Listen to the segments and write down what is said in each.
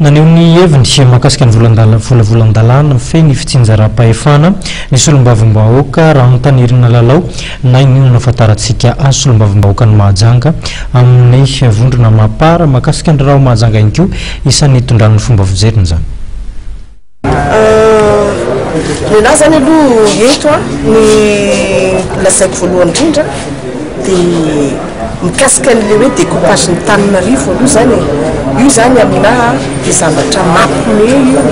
Naneho ny heviny mahakasika ny volavolan-dalàna mifehy ny fitsinjaram-pahefana ny solombavambahoaka Rahantanirina Lalao na inoana no ahafantarantsika azy solombavambahoakan'i Mahajanga amin'ny vondrona Mapar mahakasika ny raharaha ao Mahajanga ihany koa isan'ny nitondrany ny fomba fijeriny izany. Nenahy zany aloha eto an, ny lazaiko voalohany indrindra dia mikasika an'ilay hoe découpage ny Tananarivo aloha zany e, io zany aminahy dia zavatra mampime io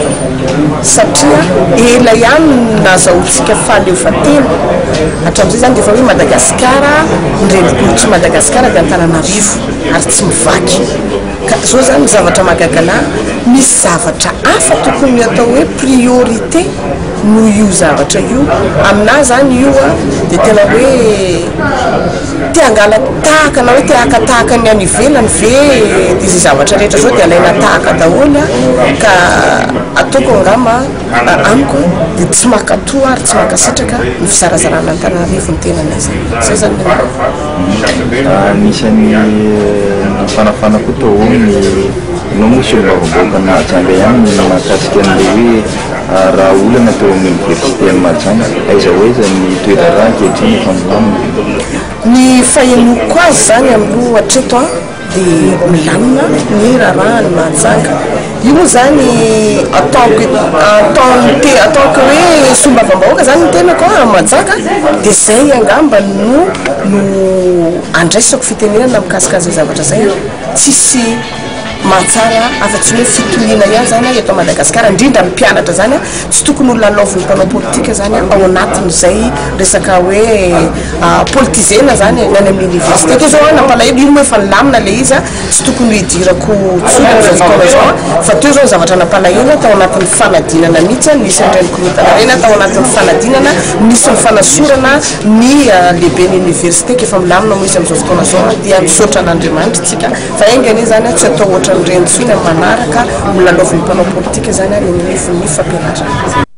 satria ela ihany no nahazahoantsika fahaleovantena, hatramin'izay zany dia efa hoe Madagasikara, ny renivohitr'i Madagasikara dia Antananarivo ary tsy mivaky. Ka zao zany ny zavatra mahagaga anah, misy zavatra hafa tokony atao hoe priorité noho io zavatra io, aminah zany io an de tena hoe te hangala tahaka na hoe te haka tahaka ny any ivelany ve de zay zavatra rehetra zao de alaina tahaka daholo an, ka ataoko angamba Amiko dia tsy mankatò ary tsy mankasitraka ny fizarazarana Antananarivo ny tenanay zany. Zay zany ny anay. Anisan'ny nafanafana koa tao ao ny ianao moa solombavambahoakan'i Mahajanga ihany ny mahakasika an'ilay hoe raha olana teo amin'ny oniversite an'i Mahajanga, aiza ho aiza ny toe-draharaha ankehitriny efa milamina? Ny fahenoako azy izany aloha hatreto an, dia milamina ny raharahan'i Mahajanga. Io moa izany ataoko ataon'ny ataoko hoe solombavambahoaka izany ny tenako a, Mahajanga, dia izay angamba no no andraisako fitenenana mikasika an'izay zavatra izay a. Tsisy mahatsara afa-tsy ny hoe fitoniana ihany izany eto Madagasikara, indrindra ny mpianatra izany a, tsy tokony ho lalaovin'ny mpanao politika izany ao anatin'izay resaka hoe Politizena zany e, ny any amin'ny université teo zao an, nampalahelo, iny moa efa nilamina le izy an, tsy tokony ho idirako intsony amin'izao fotoana izao an, fa teo zao ny zavatra nampalahelo an, tao anatin'ny fanadinana mihitsy an, nisy an'ireny korontana ireny an, tao anatin'ny fanadinana nisy ny fanasorana ny lehiben'ny université, ka efa milamina moa izy amin'izao fotoana izao an, dia misaotra an'Andriamanitra isika, fa enga anie zany an, tsy atao ohatran'ireny intsony amin'ny manaraka, ho lalaovin'ny mpanao politika zany an, ny anivon'ny fampianarana.